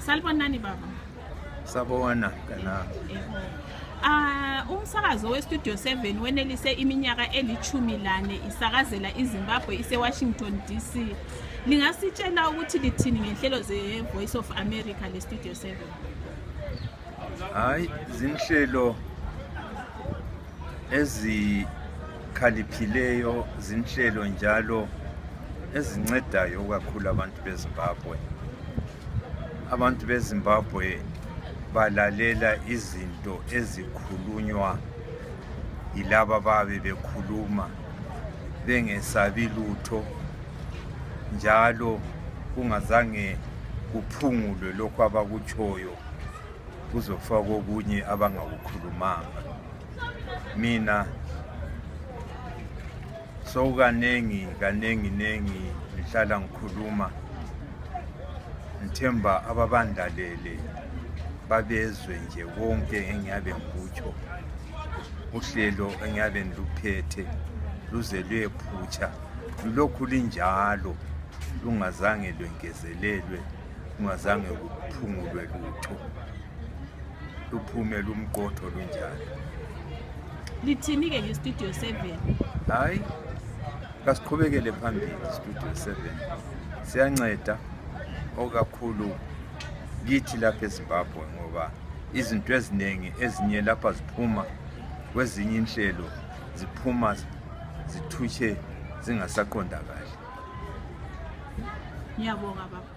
Salibonani baba. Sabona kana. Umsakazo weStudio 7 wenelise iminyaka eli-10 isakazela iZimbabwe ise-Washington DC. Lingasitshela ukuthi lithini ngenhlelo ze-Voice of America leStudio 7? Hayi, zinhlelo ezikhaliphileyo, zinhlelo njalo ezincedayo kakhulu abantu beZimbabwe. Abantu beZimbabwe balalela izinto ezikhulunywa yilaba babe bekhuluma bengesabi lutho, njalo kungazange kuphungulwe lokho abakutshoyo kuzofakwa okunye abangakukhulumanga. Mina sokanengi ngihlala ngikhuluma, ngithemba ababandlalele babezwe nje wonke engiyabe ngikutsho. Uhlelo engiyabe ngiluphethe luze luyephutsha, lokhu linjalo, lungazange lwengezelelwe, kungazange kuphungulwe lutho, luphume lumqotho lunjalo. Lithini-ke ngeStudio 7? Hayi, kasiqhubekele phambili iStudio 7. Siyanceda okakhulu kithi lapha eZimbabwe, ngoba izinto eziningi ezinye lapha ziphuma kwezinye inhlelo ziphuma zithutshe zingasaqondakali. Ngiyabonga baba.